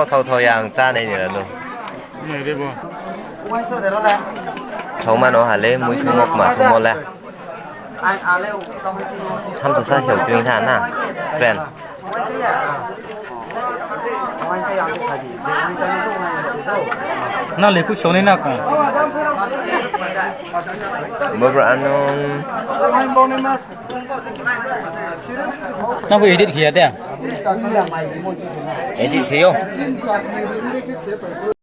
າເທົ່າເທົ່າຢ່າງຈ້າໃນນີ້ລະເນາະ. ເມື່ອຍໄດ້ບໍ່? ເຂົ້າມາເນາະ ຫາເລີຍ ມື້ຊົ່ວໂມງມາທັງໝົດແລ້ວ. ທຳສາວໆ ເຂົາຈຶ່ງທ່ານນະ ແຟນ. ນະເລ ຄຸຊອນນີ້ນະກອງ ເມື່ອປະອານ ນະ ເອດິດເຄຍແຕ່ ເອດິດເຄຍ.